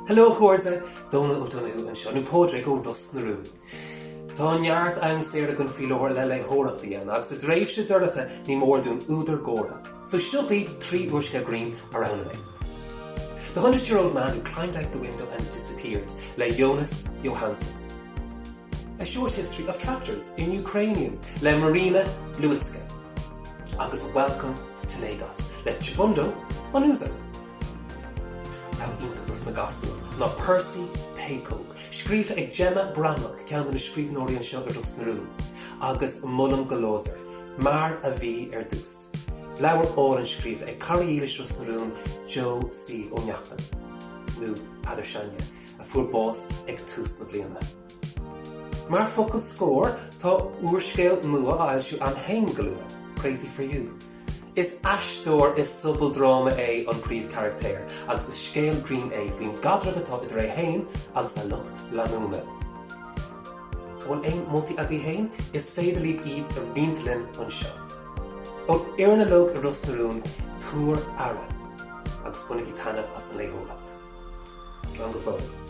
Hello a chairde, Dónal O'Donoghue anseo, nó Pádraig ó Ros na Rún. Tá neart am saor againn faoi láthair le léitheoireacht a dhéanamh agus i dtréimhse dorcha ní mór dúinn údar gáire. So seo daoibh 3 úrscéal grinn a roghnaigh mé. The Hundred Year Old Man Who Climbed Out the Window and Disappeared le Jonas Johansson. A Short History of Tractors in Ukrainian le Marina Lewitska agus Welcome to Lagos le Chibundu Onuzo. Rogha iontach dos na gasúir ná Percy Péacóg, scríofa ag Gemma Breathnach, ceann de na scríbhneoirí anseo i Ros na Rún, agus molaim go láidir Mar a Bhí ar dTús, leabhar álainn scríofa ag cara dhílis Ros na Rún, Joe Steve Ó Neachtain, nó Peadar Seaine, a fuair bás ag tús na bliana. Mar focal scóir, tá úrscéal nua á fhoilsiú a'm fhéin go luath, Crazy For You. Is aisteoir i sobaldráma é an príomhcharachtair agus is scéal grinn é faoin gcaidreamh atá idir é fhéin agus a lucht leanúna. An bhfuil aon moltaí agaibh fhéin? Is féidir libh iad a roinnt linn anseo. Ón fhoireann uilig i Ros na Rún, tabhair aire agus bainigí taitneamh as an léitheoireacht. Slán go fóill.